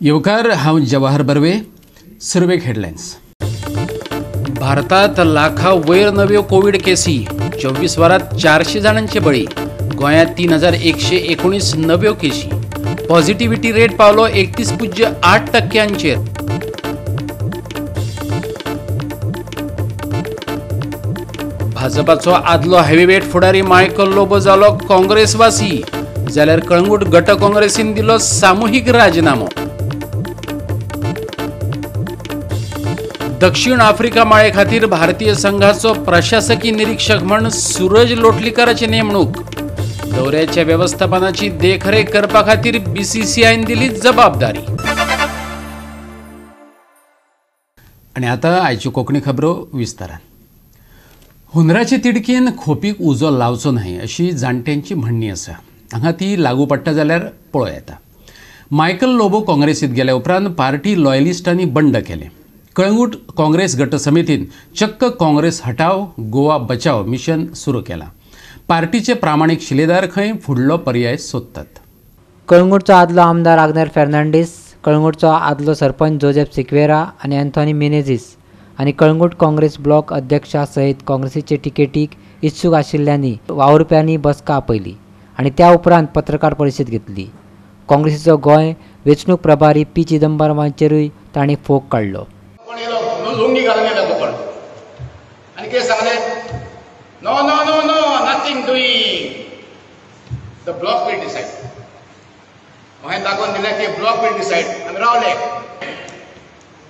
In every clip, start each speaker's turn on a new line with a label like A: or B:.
A: येवकार, हांव जवाहर बर्वे. सुरवेक हेडलायन्स. भारतात लाखा वयर नव्यो कोवीड केसी, 24 वरांत 400 जाणांचे बळी. गोंयांत 3119 नव्यो केशी. पॉझिटिव्हिटी रेट पावलो 31.8%. भाजपाचो आदलो हेवीवेट फुडारी मायकल लोबो जालो काँग्रेसवासी, जाल्यार कळंगूट गट काँग्रेसीन दिलो सामुहीक राजीनामो. दक्षिण आफ्रिका माळे खातीर भारतीय संघाचो प्रशासकी निरीक्षक म्हण सूरज लोटलीकराची नेमणूक. दौऱ्याच्या व्यवस्थापनाची देखरेख करपा खातीर बीसीसीआयन दिली जबाबदारी. आणि आता आयच्यो कोंकणी खबरो विस्तारान. हुंदराचे तिडकीन खोपीक उजो लावचो न्हय अशी जाणट्यांची म्हणणी आसा. हांगा ती लागू पडटा जाल्यार पळोवं येता. मायकल लोबो काँग्रेसीत गेल्या उपरांत पार्टी लॉयलिस्टांनी बंड केलें. कळंगूट काँग्रेस गट समितीन चक्क काँग्रेस हटाव गोवा बचाव मिशन सुरू केला. पार्टीचे प्रामाणीक शिलेदार खंय फुडलो पर्याय सोदतात.
B: कळंगूटचो आदलो आमदार आग्नेर फेर्नांडीस, कळंगूटचो आदलो सरपंच जोजेफ सिक्वेरा आनी अँथोनी मिनेझीस आनी कळंगूट काँग्रेस ब्लॉक अध्यक्षा सयत काँग्रेसीचे तिकेटीक इत्सूक आशिल्ल्यांनी वावुरप्यांनी बसका आपयली आनी त्या उपरांत पत्रकार परिशद घेतली. काँग्रेसीचो गोंय वेंचणूक प्रभारी पी चिदंबरमाचेरूय तांणी फोग काडलो.
C: लुंगी घालून येता कोण आनी कितें सांगलें, no no no no nothing doing, the block will decide. हांवें दाखोवन दिलें की ब्लॉक will decide. आमी रावले.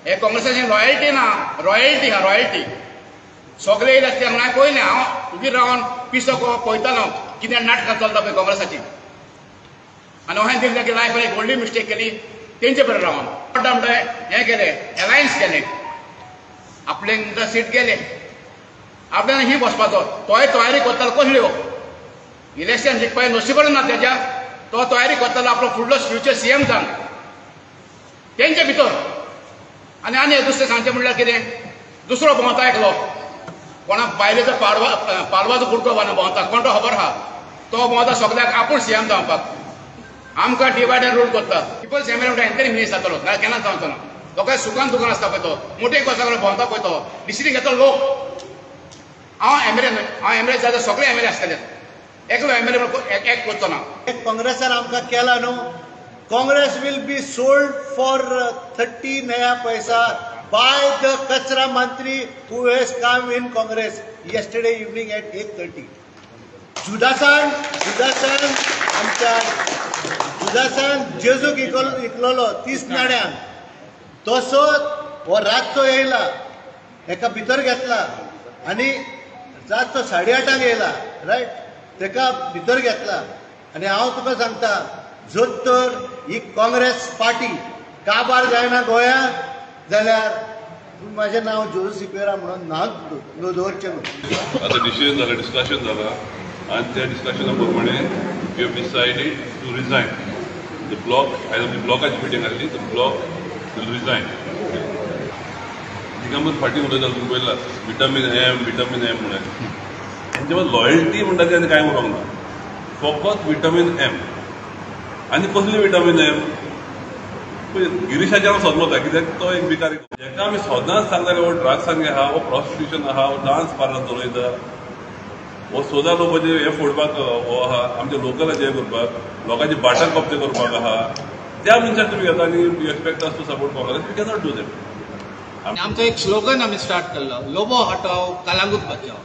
C: हे काँग्रेसाची लॉयल्टी ना, रॉयल्टी हा, रॉयल्टी. सगळे येयले आसले हांगा पळयलें हांव उबी रावन पिसो पळयतालो कितें नाटकां चलता पळय काँग्रेसाची. आनी हांवें दिसलें की लायफान एक व्हडली मिस्टेक केली तेंचे बरें रावन. म्हणटा हें केलें, एलायन्स केलें, आपले सीट गेले, आपल्यान ही बसपाचो. तोय तयारी करतालो कसल्यो इलेक्शन जिखपाचें नशिबच ना तेज्या. तो तयारी करतालो आपलो फुडलो फ्युचर सीएम जावन तेंचे भितर. आनी आनी दुसरें सांगचें म्हणल्यार कितें, दुसरो भोंवता एकलो कोणा बायलेचो पालवाचो कुडको भोंवता, कोण तो खबर आहा, तो भोंवता सगल्याक आपूण सीएम जावपाक. आमकां डिवायड एंड रूल करता. पिपल्स एमएलए म्हणटा हेंतरी मिनीस जातलो, नाल्यार केन्नाच जावचो ना. लोकांक सुखान दुकान आसता पळय, तो मोटे कसो भोंवता पळय, तो डिसिजन घेतलो लोक. हांव एमएलए न्हय, हांव एमएलए जाल्यार सगळे एमएलए आसतले, एकलो एमएलए एक करचो ना.
D: काँग्रेसान आमकां केला न्हू. Congress will be sold for 30 नया पैसा by the कचरा मंत्री who has come in Congress yesterday evening at 8:30. जुदासान आमच्या जुदासान जेजूक इकलोलो 30 नाण्यांक, तसोच हो रातचो येयला, हेका भितर घेतला आनी रातचो 8:30 येयला, रायट, तेका भितर घेतला. आनी हांव तुका सांगता, जर तर ही काँग्रेस पार्टी काबार जायना गोंयांत जाल्यार म्हाजें नांव जोजू सिक्वेरा म्हणून नांव दवरचें न्हू.
E: आतां डिसिजन जाला, डिस्कशन जाला आनी त्या डिस्कशना प्रमाणे we have decided to resign the block. आयज आमची ब्लॉकाची मिटींग आसली, the block will resign. Digambar फाटीं उलयतालो तुमी पळयला, विटामीन एम विटामीन एम म्हणून. हेंचे लॉयल्टी म्हणटा ती आनी कांय उरोंक ना, फकत विटामीन एम. आनी कसली विटामीन एम? गिरीशाचें हांव सदमता, कित्याक तो एक भिकारी. हेका आमी सदांच सांगताले, हो ड्रग्सान आहा, हो प्रॉस्टिट्यूशन आहा, हो डांस पार्लर चलयता, हो सोदा लोकांचे हें फोडपाक हो आहा, आमच्या लोकलाचें हें करपाक, लोकांची बाटां कब्जे करपाक आहा. त्या मनशाक तुमी घेता आनी you expect us to support Congress, we cannot do that.
F: आमचो एक स्लोगन आमी स्टार्ट केल्लो, लोबो हटाव कलांगूट बचाव.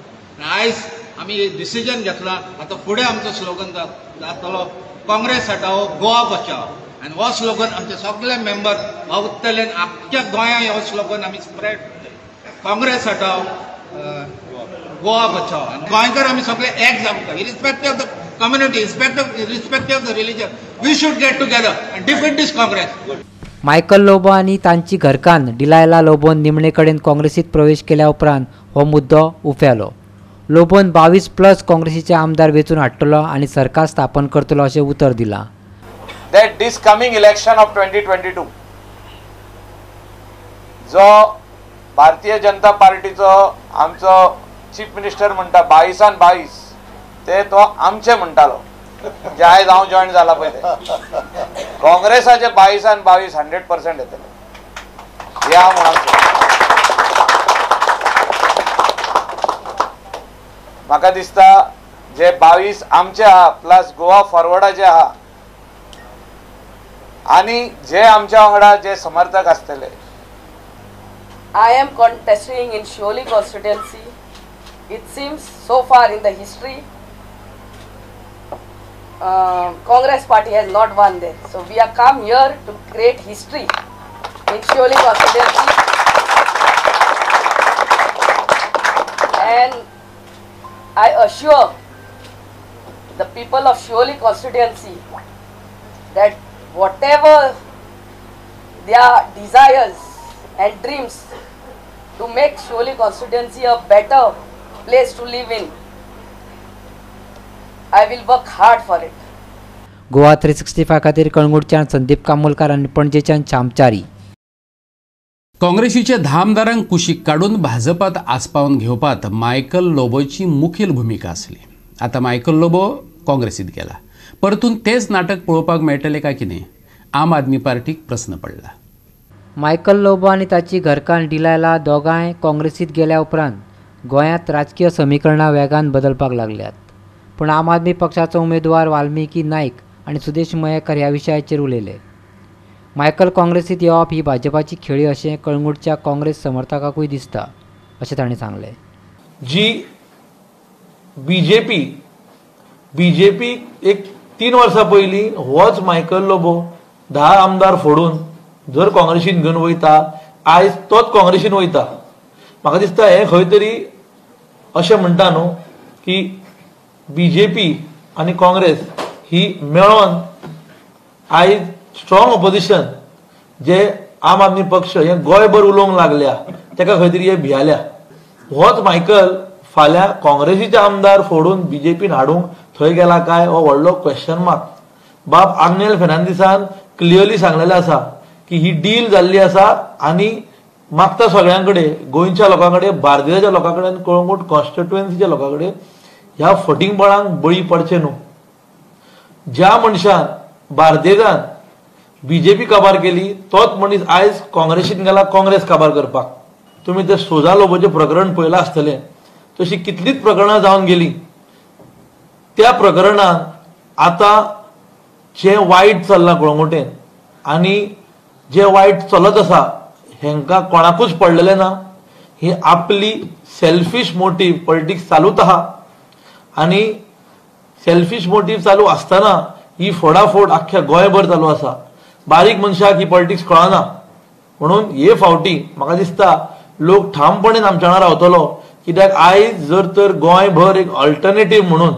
F: आयज आमी डिसिजन घेतला, आतां फुडें आमचो स्लोगन जातलो काँग्रेस हटाओ गोवा बचाव. आनी हो स्लोगन आमचे सगळे मेंबर वावुरतले, आख्ख्या गोंयांत हो स्लोगन आमी स्प्रेड करतले, काँग्रेस हटाओ गोवा बचाव. आनी गोंयकार आमी सगळे एक जावंक जाय, irrespective of the community, irrespective of the religion, we should get together and defeat this Congress.
B: Michael Lobo आनी तांची घरकान्न डिलायला लोबोन निमणे कडेन काँग्रेसीत प्रवेश केल्या उपरांत हो मुद्दो उफेलो. लोबोन 22+ काँग्रेसीचे आमदार वेंचून हाडटलो आनी सरकार स्थापन करतलो अशें उतर दिलां.
G: That this coming election of 2022 जो भारतीय जनता पार्टीचो आमचो चीफ मिनिस्टर म्हणटा 22 22 ते तो आमचे म्हणटालो, जे आयज हांव जॉयन जाला पळय ते काँग्रेसाचे 22 आनी 22 100% येतले हे हांव म्हणूंक सोदतां. म्हाका दिसता जे 22 आमचे आहा प्लस गोवा फॉरवर्डाचे आहा आनी जे आमच्या वांगडा जे समर्थक आसतले.
H: I am contesting in Siolim constituency. It seems so far in the history, Congress party has not won there. So we are come here to create history in Siolim constituency. And I assure the people of Siolim constituency that whatever their desires and dreams to make Siolim constituency a better place to live in, I will work hard for it.
B: Goa 365 खातीर कळंगूटच्यान संदीप कामोलकार आनी पणजेच्यान श्यामचारी.
A: काँग्रेसीच्या 10 आमदारांक कुशीक काडून भाजपात आस्पावन घेवपात Michael लोबोची मुखेल भुमिका आसली. आतां मायकल लोबो काँग्रेसीत गेला, परतून तेच नाटक पळोवपाक मेळटलें काय कितें आम आदमी पार्टीक प्रस्न पडला.
B: मायकल लोबो आनी ताची घरकान्न डिलायला दोगांय काँग्रेसीत गेल्या उपरांत गोंयांत राजकीय समीकरणां वेगान बदलपाक लागल्यात. पूण आम आदमी पक्षाचो उमेदवार वाल्मिकी नायक आनी सुदेश मयेकर ह्या विशयाचेर उलयले. मायकल काँग्रेसीत येवप ही भाजपाची खेळी अशें कळंगूटच्या काँग्रेस समर्थकांकूय दिसता अशें तांणी सांगलें.
I: जी बीजेपी एक 3 वर्सां पयलीं होच मायकल लोबो 10 आमदार फोडून जर काँग्रेसीन घेवन वयता, आयज तोच काँग्रेसीन वयता. म्हाका दिसता हें खंय तरी अशें म्हणटा न्हू की बीजेपी आनी काँग्रेस ही मेळोन आयज स्ट्रॉंग ऑपोजिशन जे आम आदमी पक्ष हे गोंयभर उलोवंक लागल्या तेका खंय तरी हे भियाल्या. होच मायकल फाल्यां काँग्रेसीचे आमदार फोडून बीजेपीन हाडूंक थंय गेला काय हो व्हडलो क्वेश्चन मार्क. बाब आग्नेल फेर्नांदीसान क्लियरली सांगलेलें आसा की ही डील जाल्ली आसा आनी मागता सगळ्यां कडेन, गोंयच्या लोकां कडेन, बार्देसाच्या लोकां कडेन, कळंगूट कॉन्स्टिट्युएन्सीच्या लोकां कडेन ह्या फटींगपणांक बळी पडचें न्हू. ज्या मनशान बार्देसान बीजेपी काबार केली तोच मनीस आयज काँग्रेसीन गेला काँग्रेस काबार करपाक. तुमी ते सोजा लोबोचें प्रकरण पळयलां आसतलें, तशी कितलींच प्रकरणां जावन गेलीं. त्या प्रकरणान आतां जें वायट चल्लां कळंगूटेन आनी जें वायट चलत आसा हेंकां कोणाकूच पडलेलें ना. ही आपली सेल्फीश मोटीव पॉलिटिक्स चालूच आहा आनी सेल्फीश मोटीव चालू आसतना ही फोडाफोड आख्ख्या गोंयभर चालू आसा. बारीक मनशाक ही पॉलिटिक्स कळना, म्हणून हे फावटी म्हाका दिसता लोक ठामपणेन आमच्या वांगडा रावतलो. कित्याक आयज जर तर गोंयभर एक अल्टरनेटीव म्हणून,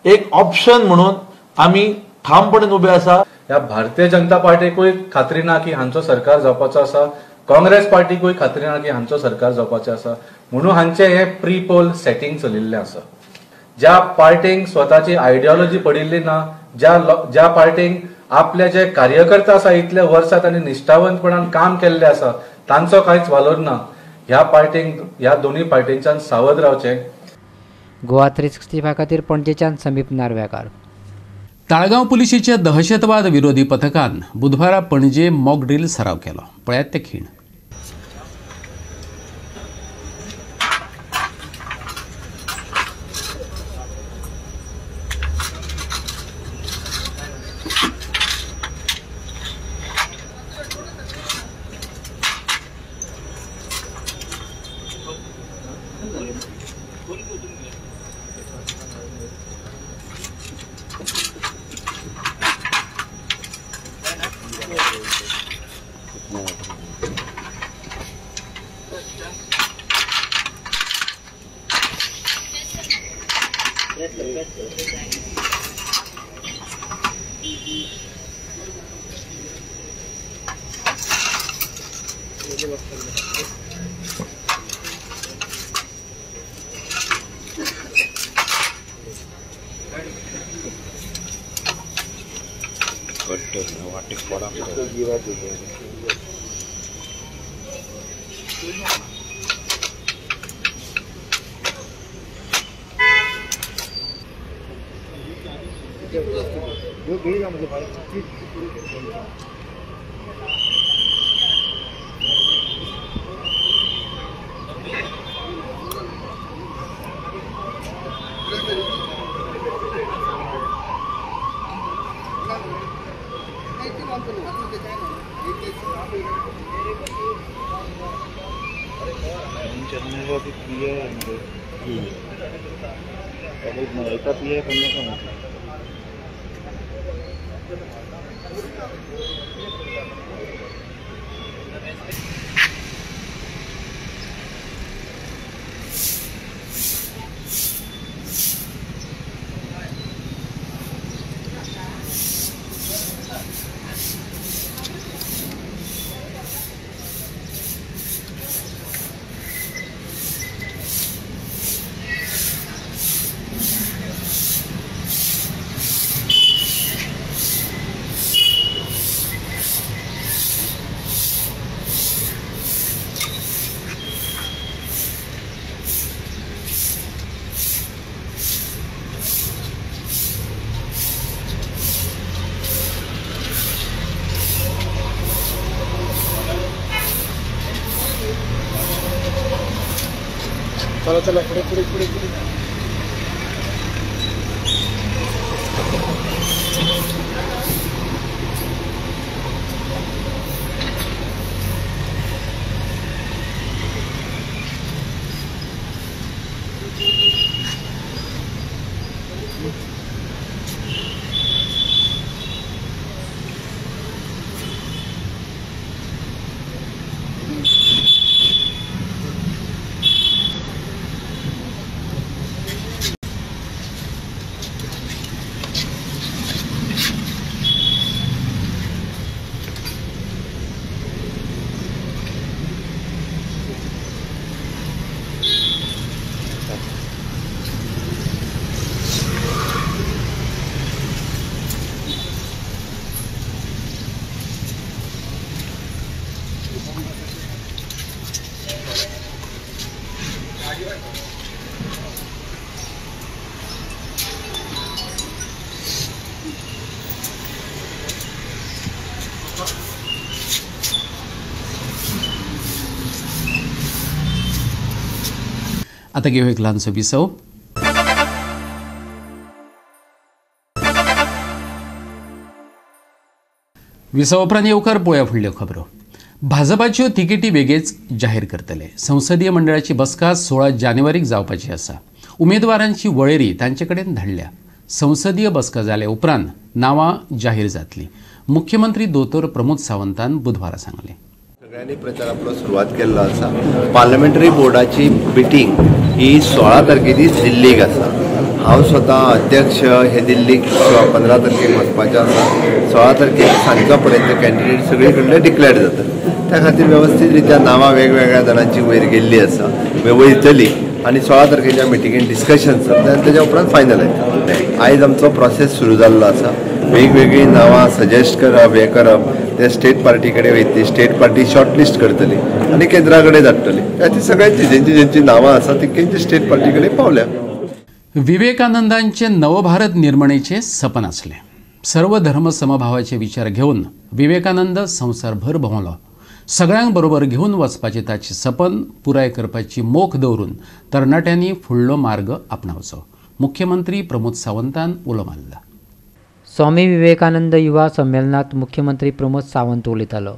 I: एक ऑप्शन म्हणून आमी ठामपणेन उबे आसा.
J: ह्या भारतीय जनता पार्टीकूय खात्री ना की हांचो सरकार जावपाचो आसा, काँग्रेस पार्टीकूय खात्री ना की हांचो सरकार जावपाचें आसा, म्हणून हांचें हें प्री पोल सेटींग चलिल्लें आसा. ज्या पार्टींक स्वताची आयडियोलॉजी पडिल्ली ना, ज्या पार्टींक आपले जे कार्यकर्ता आसा इतल्या वर्सां तांणी निश्ठावंतपणान काम केल्लें आसा तांचो कांयच वालोर ना, ह्या पार्टींक, ह्या दोनूय पार्टींच्यान सावध रावचें.
B: गोवा 365 खातीर पणजेच्यान समीप नार्वेकार.
A: ताळगांव पुलिशेच्या दहशतवाद विरोधी पथकान बुधवारा पणजे मॉक ड्रिल सराव केलो. पळयात ते खीण.
K: चला चला पुढे पुढे पुढे पुढे.
A: आता घेऊ एक ल्हानसो विसव. विसव उपरांत येवकार पळोवया फुडल्यो खबरो. भाजपाच्यो तिकेटी बेगीच जाहीर करतले. संसदीय मंडळाची बसका 16 जानेवारीक जावपाची आसा. उमेदवारांची वळेरी तांचे कडेन धाडल्या. संसदीय बसका जाले उपरांत नांवां जाहीर जातली. मुख्यमंत्री दोतोर प्रमोद सावंतान बुधवारा सांगलें.
L: सगळ्यांनी प्रचार आपलो सुरवात केल्लो आसा. पार्लमेंटरी बोर्डाची मिटींग ही 16 तारखे दीस दिल्लीक आसा. हांव स्वता अध्यक्ष हे दिल्लीक 15 तारखेक वचपाचें आसा. 16 तारखेक सांजच्या पर्यंत कॅन्डिडेट सगळे कडले डिक्लेअर जातात. त्या खातीर वेवस्थीत रित्या नांवां वेगवेगळ्या जाणांची वयर गेल्ली आसा, वयतली आनी 16 तारखेच्या मिटिंगेन डिस्कशन जाता आनी तेज्या उपरांत फायनल येता. आयज आमचो प्रोसेस सुरू जाल्लो आसा. वेगवेगळीं नांवां सजेस्ट करप, हें करप, ते स्टेट पार्टी कडेन वयतली, स्टेट पार्टी शॉर्टलिस्ट करतली आनी केंद्रा कडेन धाडटली. त्या सगळ्यांची जेंची जेंची नांवां आसा ती केंद्र स्टेट पार्टी कडेन पावल्या.
A: विवेकानंदांचे नवभारत निर्मणेचे सपन आसलें. सर्व धर्म समभावाचे विचार घेवन विवेकानंद संवसारभर भोंवलो. सगळ्यांक बरोबर घेवन वचपाचें ताचें सपन पुराय करपाची मोख दवरून तरणाट्यांनी फुडलो मार्ग आपणावचो. मुख्यमंत्री प्रमोद सावंतान उलो मारला.
B: स्वामी विवेकानंद युवा संमेलनात मुख्यमंत्री प्रमोद सावंत उलयतालो.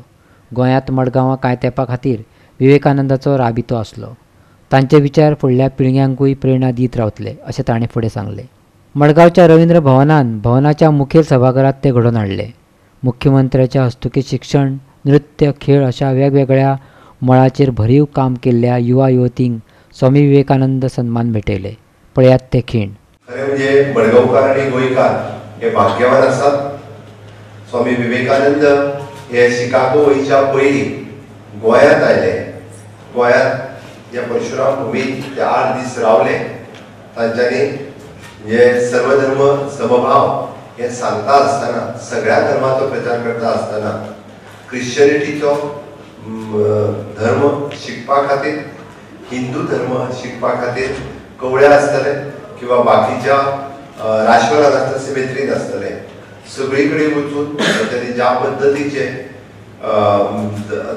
B: गोंयांत मडगांवां कांय तेंपा खातीर विवेकानंदाचो राबितो आसलो. तांचे विचार फुडल्या पिळग्यांकूय प्रेरणा दीत रावतले अशें ताणें फुडें सांगलें. मडगांवच्या रवींद्र भवनान भवनाच्या मुखेल सभाघरांत ते घडोवन हाडले. मुख्यमंत्र्याच्या हस्तुकीं शिक्षण, नृत्य, खेळ अशा वेगवेगळ्या मळाचेर भरीव काम केल्ल्या युवा युवतींक स्वामी विवेकानंद सन्मान भेटयले. पळयात ते खीण.
L: खरें म्हणजे मडगांवकार आनी गोंयकार हे भाग्यवान आसात. स्वामी विवेकानंद हे शिकागो वयच्या पयलीं गोंयांत आयले. गोंयांत ज्या परशुराम भुमीत ते 8 दीस रावले. तांच्यांनी हे सर्वधर्म समभाव हे सांगता आसतना, सगळ्या धर्माचो प्रचार करता आसतना क्रिश्चनिटीचो धर्म शिकपा खातीर, हिंदू धर्म शिकपा खातीर कवळे आसतले किंवा बाकीच्या राशवरात आसतले, सिमेत्रींत आसतले, सगळी कडेन वचून तांच्यांनी ज्या पद्दतीचे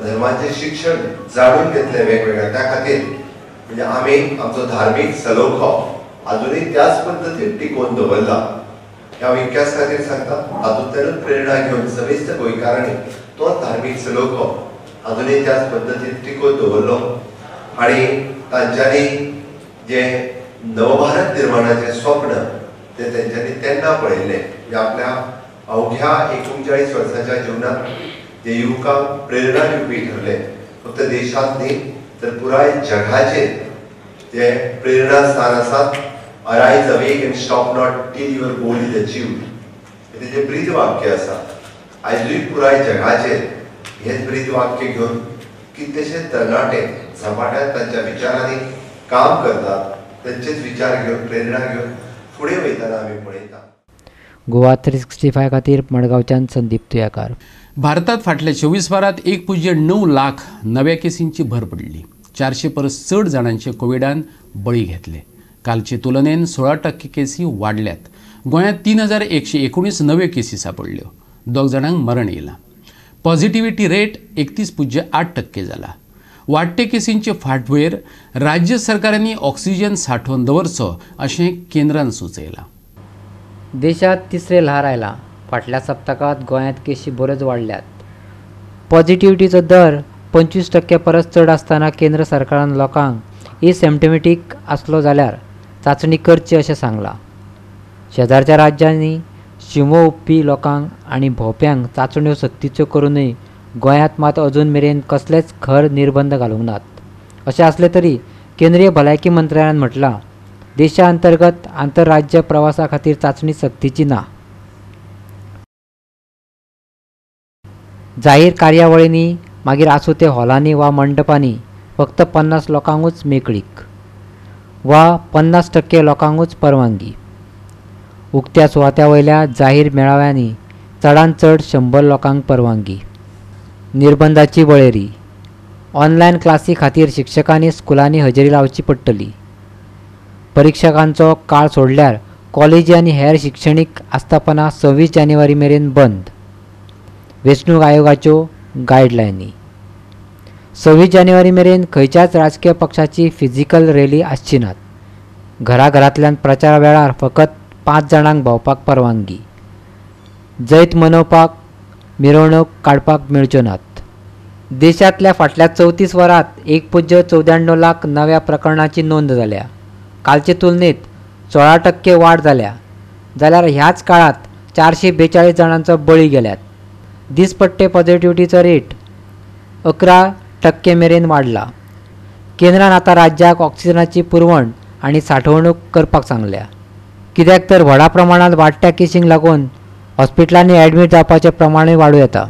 L: धर्माचें शिक्षण जाणून घेतलें वेगवेगळ्या, त्या खातीर म्हणजे आमी आमचो धार्मीक सलोखो आजुनूय त्याच पद्दतीन टिकोवन दवरला. हांव इतक्याच खातीर सांगता, तातूंतल्यानूच प्रेरणा घेवन समेस्त गोंयकारांनी तो धार्मीक सलोखो आजुनूय त्याच पद्दतीन टिकोवन दवरलो आनी तांच्यांनी जें नवभारत निर्माणाचें स्वप्न तें तेंच्यांनी तेन्ना पळयल्लें, म्हणजे आपल्या अवघ्या 39 वर्साच्या जिवनात जे युवकांक प्रेरणा दिवपी ठरले, फक्त देशांत न्ही तर पुराय जगाचेर जे प्रेरणा स्थान आसात. Arise, awake and stop not till your goal is achieved, हें तेजें ब्रीद वाक्य आसा. आयजूय पुराय जगाचेर हेच ब्रीद वाक्य घेवन कितलेशे तरणाटे झपाट्यान तांच्या विचारांनी काम करतात, तांचेच विचार घेवन प्रेरणा घेवन फुडें वयतना आमी पळयता.
B: गोवा 365 खातीर मडगांवच्यान संदीप तुयाकार.
A: भारतात फाटल्या 24 वरांत 1.9 लाख नव्या केसींची भर पडली. 400 परस चड जाणांचे कोविडान बळी घेतले. कालचे तुलनेन 16% केसी वाडल्यात. गोंयांत 3119 नव्यो केसी सापडल्यो. 2 जाणांक मरण येयलां. पॉझिटिव्हिटी रेट 31.8% जाला. वाडटे केसींचे फाटभुंयेर राज्य सरकारांनी ऑक्सिजन सांठोवन दवरचो अशें केंद्रान सुचयलां.
B: देशांत तिसरें ल्हार आयलां. फाटल्या सप्तकांत गोंयांत केशी बऱ्योच वाडल्यात. पॉझिटिव्हिटीचो दर 25% परस चड आसतना केंद्र सरकारान लोकांक एसिम्प्टोमॅटीक आसलो जाल्यार चांचणी करची अशें सांगलां. शेजारच्या राज्यांनी शिमो हुपपी लोकांक आनी भोंवप्यांक चांचण्यो सक्तीच्यो करूनय गोंयांत मात अजून मेरेन कसलेच खर निर्बंध घालूंक नात. अशें आसलें तरी केंद्रीय भलायकी मंत्रालयान म्हटलां, देशा अंतर्गत आंतरराज्य प्रवासा खातीर चांचणी सक्तीची ना. जाहीर कार्यावळींनी मागीर आसूं ते हॉलांनी वा मंडपांनी फक्त 50 लोकांकूच मेकळीक वा 50% लोकांकूच परवानगी. उक्त्या सुवात्या वयल्या जाहीर मेळाव्यांनी चडांत चड 100 लोकांक परवानगी. निर्बंधाची वळेरी. ऑनलायन क्लासी खातीर शिक्षकांनी स्कुलांनी हजेरी लावची पडटली. परिक्षकांचो काळ सोडल्यार कॉलेजी आनी हेर शिक्षणीक आस्थापनां 26 जानेवारी मेरेन बंद. वेंचणूक आयोगाच्यो गायडलायनी. 26 जानेवारी मेरेन खंयच्याच राजकीय पक्षाची फिजिकल रॅली आसची नात. घराघरांतल्यान प्रचारा वेळार फकत 5 जाणांक भोंवपाक परवानगी. जैत मनोवपाक मिरवणूक काडपाक मेळच्यो नात. देशांतल्या फाटल्या 34 वरांत 1.94 लाख नव्या प्रकरणांची नोंद जाल्या. कालचे तुलनेत 16% वाड जाल्या. जाल्यार ह्याच काळांत 442 जाणांचो बळी गेल्यात. दिसपट्टे पॉझिटिव्हिटीचो रेट 11% मेरेन वाडला. केंद्रान आतां राज्याक ऑक्सिजनाची पुरवण आनी सांठवणूक करपाक सांगल्या. कित्याक तर व्हडा प्रमाणांत वाडट्या केसींक लागून हॉस्पिटलांनी ॲडमीट जावपाचें प्रमाणूय वाडूं येता.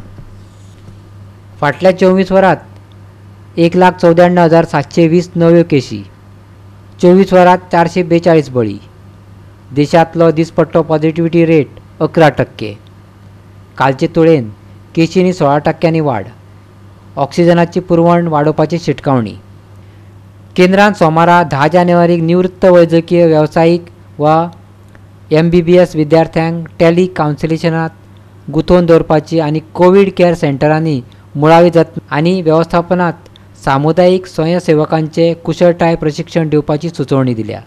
B: फाटल्या 24 वरांत 1,94,720 नव्यो केशी, 24 वरांत 442 बळी. देशांतलो दिसपट्टो पॉझिटिव्हिटी रेट 11%. कालचे तुळेन केशींनी 16% वाड. ऑक्सिजनाची पुरवण वाडोवपाची शिटकावणी. केंद्रान सोमारा 10 जानेवारीक निवृत्त वैजकीय वेवसायीक वा MBBS विद्यार्थ्यांक टेली कावन्सिलेशनांत गुंतोवन दवरपाची आनी कोवीड केअर सेंटरांनी मुळावी जतनाय आनी वेवस्थापनांत सामुदायीक स्वयंसेवकांचे कुशळटाय प्रशिक्षण दिवपाची सुचोवणी दिल्या.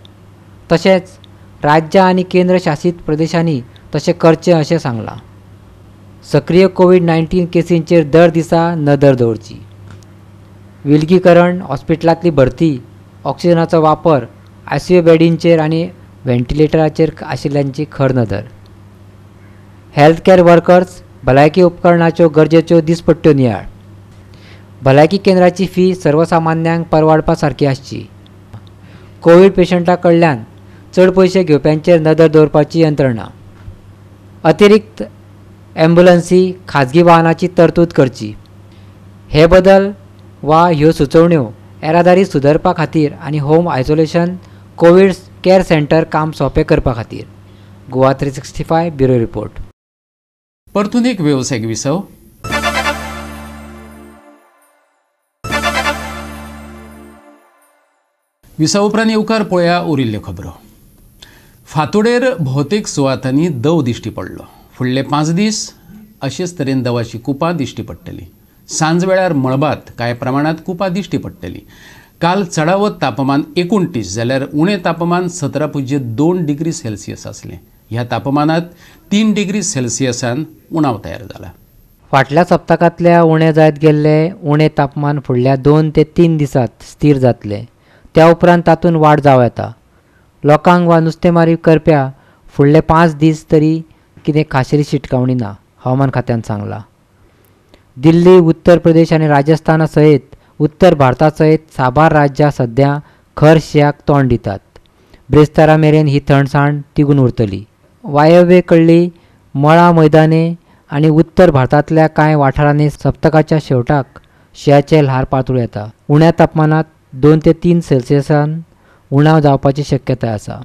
B: तशेंच राज्यां आनी केंद्र शासीत प्रदेशांनी तशें करचें अशें सांगलां. सक्रीय कोवीड-19 केसींचेर दर दिसा नदर दवरची. विलगीकरण, हॉस्पिटलांतली भरती, ऑक्सिजनाचो वापर, ICU बेडींचेर आनी व्हेंटिलेटराचेर आशिल्ल्यांची खर नदर. हेल्थ केअर वर्कर्स, भलायकी उपकरणाच्यो गरजेच्यो दिसपट्ट्यो नियाळ. भलायकी केंद्राची फी सर्वसामान्यांक परवडपा सारकी आसची. कोवीड पेशंटा कडल्यान चड पयशे घेवप्यांचेर नदर दवरपाची यंत्रणा. अतिरिक्त ॲम्ब्युलन्सी, खाजगी वाहनाची तरतूद करची. हे बदल वा ह्यो सुचोवण्यो येरादारी सुदारपा खातीर आनी home isolation, covid care centre काम सोंपें करपा खातीर. Goa 365 bureau report.
A: परतून एक वेवसायीक विसव. विसव उपरांत येवकार पळया उरिल्ल्यो खबरो. फांतोडेर भोवतेक सुवातांनी दव दिश्टी पडलो. फुडले 5 दीस अशेच तरेन दवाची कुपां दिश्टी पडटली. सांज वेळार मळबात कांय प्रमाणांत कुपां दिश्टी पडटली. काल चडावत तापमान 29 जाल्यार उणें तापमान 17.2 डिग्री सेल्सियस आसलें. ह्या तापमानात 3 डिग्री सेल्सियसान उणाव तयार जाला.
B: फाटल्या सप्तकांतल्या उणें जायत गेल्ले उणें तापमान फुडल्या 2 ते 3 दिसांत स्थिर जातलें. त्या उपरांत तातूंत वाड जावं येता. लोकांक वा नुस्तेमारी करप्या फुडले 5 दीस तरी कितें खाशेली शिटकावणी ना, हवामान खात्यान सांगलां. दिल्ली, उत्तर प्रदेश आनी राजस्थाना सयत उत्तर भारता सयत साबार राज्यां सद्या खर शिंयाक तोंड दितात. ब्रेस्तारा मेरेन ही थंडसाण तिगून उरतली. वायव्ये कडली मळां मैदाने आनी उत्तर भारतांतल्या कांय वाठारांनी सप्तकाच्या शेवटाक शिंयाचें ल्हार पातळूं येता. उण्या तापमानांत 2 ते 3 सेल्सियसान उणाव जावपाची शक्यताय आसा.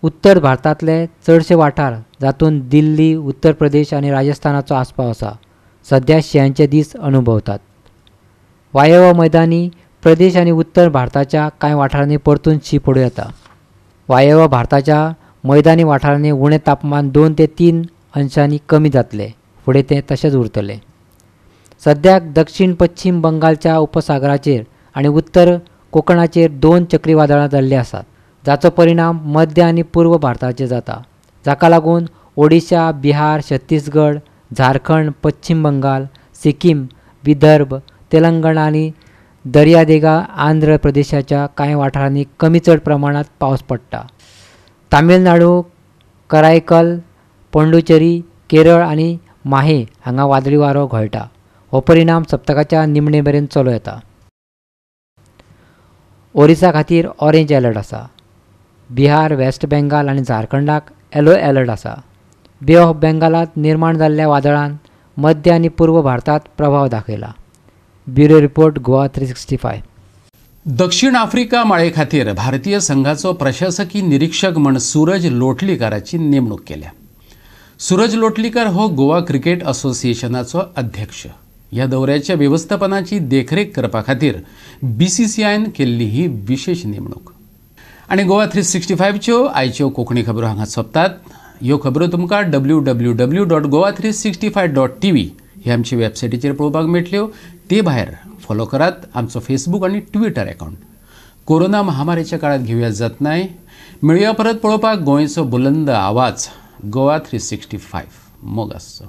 B: उत्तर भारतांतले चडशे वाठार जातूंत दिल्ली, उत्तर प्रदेश आनी राजस्थानाचो आस्पाव आसा, सद्या शिंयाचे दीस अनुभवतात. वायव्य मैदानी प्रदेश आनी उत्तर भारताच्या कांय वाठारांनी परतून शीं पडूं येता. वायव्य भारताच्या मैदानी वाठारांनी उणें तापमान 2 ते 3 अंशांनी कमी जातलें, फुडें तें तशेंच उरतलें. सद्याक दक्षिण पश्चिम बंगालच्या उपसागराचेर आनी उत्तर कोकणाचेर 2 चक्रीवादळां जाल्लीं आसात, जाचो परिणाम मध्य आनी पूर्व भारताचेर जाता, जाका लागून ओडिशा, बिहार, छत्तीसगड, झारखंड, पश्चिम बंगाल, सिक्कीम, विदर्भ, तेलंगणा आनी दर्यादेगा आंध्र प्रदेशाच्या कांय वाठारांनी कमी चड प्रमाणांत पावस पडटा. तामिळनाडू, करायकल, पोंडुचेरी, केरळ आनी माहे हांगा वादळी वारो घोळटा. हो परिणाम सप्तकाच्या निमणे मेरेन चलूं येता. ओरिसा खातीर ऑरेंज अलर्ट आसा. बिहार, वेस्ट बेंगाल आनी झारखंडाक येलो अलर्ट आसा. बे ऑफ बेंगालांत निर्माण जाल्ल्या वादळान मध्य आनी पूर्व भारतांत प्रभाव दाखयला. Bureau report, Goa 365.
A: दक्षिण आफ्रिका माळे खातीर भारतीय संघाचो प्रशासकी निरीक्षक म्हण सूरज लोटलीकाराची नेमणूक केल्या. सूरज लोटलीकर हो गोवा क्रिकेट असोसिएशनाचो अध्यक्ष. ह्या दौऱ्याच्या वेवस्थापनाची देखरेख करपा खातीर BCCIन केल्ली ही विशेष नेमणूक. आनी गोवा 365च्यो आयच्यो कोंकणी खबरो हांगा सोंपतात. ह्यो खबरो तुमकां www.goa365.tv ही आमची वेबसायटीचेर पळोवपाक मेळटल्यो. ते भायर फॉलो करात आमचो फेसबूक आनी ट्विटर अकावंट. कोरोना महामारीच्या काळात घेवया जतनाय. मेळुया परत पळोवपाक गोंयचो बुलंद आवाज गोवा 365. मोग आसचो.